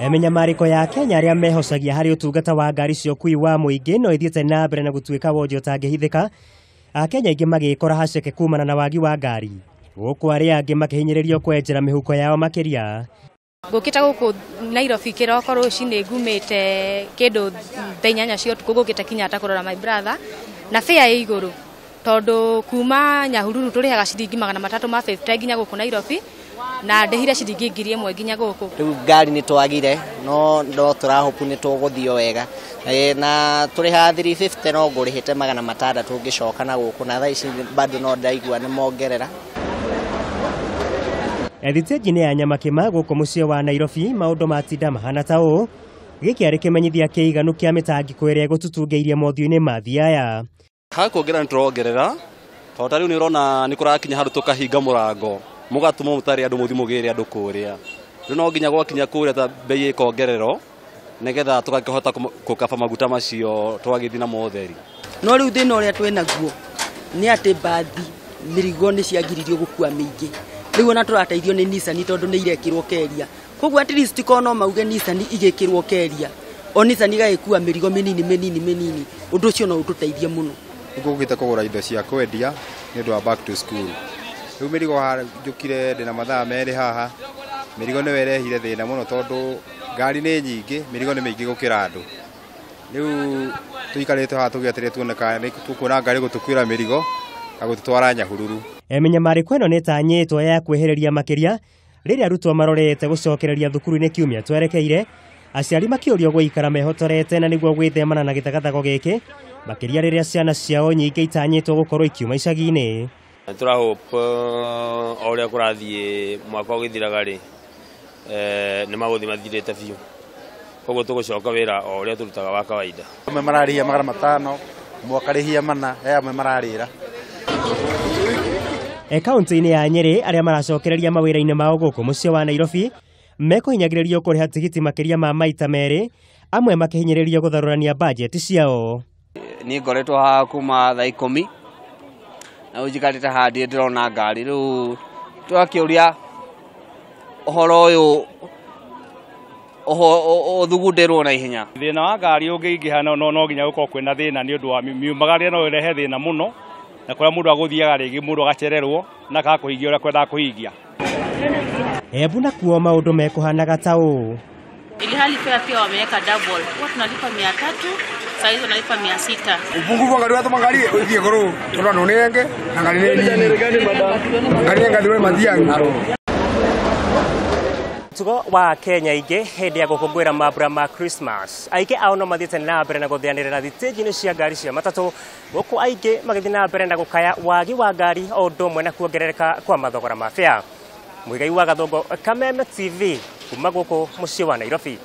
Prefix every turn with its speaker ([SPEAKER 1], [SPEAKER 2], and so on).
[SPEAKER 1] Mĩnyamarĩko ya Kenya arĩa mehocagia harĩ ũtungata wa ngari cia ũkui wa mũingĩ no ithiĩte na mbere na gũtuĩka wonje ũtangĩhithĩka. Akenya aingĩ magĩkora haceke kumana na wagi wa ngari, gũkũ arĩa angĩ makĩhinyĩrĩrio kwenjera mĩhuko yao makĩria.
[SPEAKER 2] Ngũkĩte gũkũ Nairobi kĩroko rũcinĩ ngumĩte kĩndũ thaa 8 cia ũtukũ ngũkĩte Kenyatta kũrora my brother na fare ĩ igũrũ tondũ kuma Nyahururu tũrĩhaga ciringi 350 nginya gũkũ Nairobi na ndĩhire ciringi 1000 nginya gũkũ.
[SPEAKER 3] Rĩu ngari nĩ twagire no tũrahopu nĩ tũgũthio wega na tũrĩhaga 350 no ngũrĩhĩte 600 ngĩcoka na gũkũ na thaa ici bado no ndaigua nĩ mongerera.
[SPEAKER 1] Thitĩnji-inĩ ya Nyamakĩma gũkũ mũciĩ wa Nairobi maũndũ matinda mahana ta ũũ. Gĩkĩ arĩ kĩmenyithia kĩiganu kĩa mĩtangĩko ĩrĩa ĩgũtutungĩirie mothiũ-inĩ ma athii aya.
[SPEAKER 4] Ha kuongerera nĩ tũrongerera tondũ ta rĩu nĩ ũrona nĩ kũrakinya handũ tũkahinga mũrango mũgatũmwo mũtarĩ andũ mũthiĩ mũgĩre andũ kũrĩa. Rĩu no nginya gwakinya kũrĩa ta bei ĩkongererwo nĩgetha tũgakĩhota gũkaba maguta macio twagĩthiĩ namo ũtheri.
[SPEAKER 5] No rĩu thĩna ũrĩa twĩnaguo nĩ atĩ mbathi mĩrigo nĩ ciagiririo gũkua mĩingĩ. Rĩu ona tũrateithio nĩ Nissan tondũ nĩ irekĩrwo keria. Koguo at least ko no mauge Nissan igĩkĩrwo keria. O Nissan igagĩkua mĩrigo mĩnini mĩnini mĩnini. Ũndũ ũcio no ũtũteithie mũno.
[SPEAKER 6] Ngũkĩte kũgũra indo cia kwendia nĩ ũndũ wa back to school. Rĩu mĩrigo njũkire ndĩna mathaa 2 haha. Mĩrigo nĩyo ĩrehire thĩna mũno tondũ ngari nĩ nyingĩ, mĩrigo nĩ mĩingĩ gũkĩra andũ. Rĩu tũikarĩte haha tũgĩeterere tuone kana nĩ tũkuona ngari gũtũkuĩra mĩrigo na gũtũtwara Nyahururu.
[SPEAKER 1] Mĩnyamarĩko ĩno nĩ ĩtanyĩtwo ya kwĩhĩrĩria makĩria rĩrĩa arutwo marorete gũcokereria thukuru-inĩ kiumia twerekeire, aciari makĩũrio gũikara mehotorete na nĩguo gwĩthemana na gĩthagathago gĩkĩ makĩria rĩrĩa ciana ciao nyingĩ itanyĩtwo gũkorwo ikiuma icagi-inĩ.
[SPEAKER 7] Tũrahope o ũrĩa kũrathiĩ mwaka ũgĩthiraga rĩ nĩ magũthiĩ mathirĩte biũ, koguo tũgũcoka wĩra o ũrĩa tũrutaga wa kawaida.
[SPEAKER 8] Amwe mararĩhia 500, amwe makarĩhia 400, he amwe mararĩra.
[SPEAKER 1] Kaunti-inĩ ya Nyeri arĩa maracokereria mawĩra-inĩ mao gũkũ mũciĩ wa Nairobi mekũhinyagĩrĩrio kũrĩha tigiti makĩria ma maita 2, amwe makĩhinyĩrĩrio gũtharũrania bajeti ciao.
[SPEAKER 9] Niĩ ngoretwo haha kuma thaa 10 na rĩu njikarĩte haha ndirĩ ndĩrona ngari. Rĩu tũgakĩũria ũhoro ũyũ ũthugundĩrwo na ihenya.
[SPEAKER 10] Thĩna wa ngari ũngĩingĩha no nginya gũkorwo kwĩna thĩna nĩ ũndũ wa miumagaria no ĩrehe thĩna mũno na kũrĩa mũndũ agũthiaga rĩngĩ mũndũ agacererwo na akaga kũhingia ũrĩa kwendaga kũhingia.
[SPEAKER 1] Embu nakuo maũndũ mekũhanaga ta ũũ.
[SPEAKER 11] Ilhali fare pia wameweka double. Huwa tunalipa 300, saa hizo tunalipa 600.
[SPEAKER 12] Upungufu wa ngari watu mangari ũthiĩ goro tondũ andũ nĩ aingĩ na ngari nĩ nini. Ngari nĩ ngari mathiaga.
[SPEAKER 1] Mũtugo wa Kenya aingĩ hĩndĩ ya gũkũngũĩra mambura ma Christmas, aingĩ ao no mathiĩte na mbere na gũthĩanĩrĩra thitĩnji-inĩ cia ngari cia matatũ, gũkũ aingĩ magĩthiĩ na mbere na gũkaya wagi wa ngari o ũndũ ũmwe na kuongerereka kwa mathogora ma fare. Mũigai wa Gathongo, Kameme TV, kuma gũkũ mũciĩ wa Nairobi.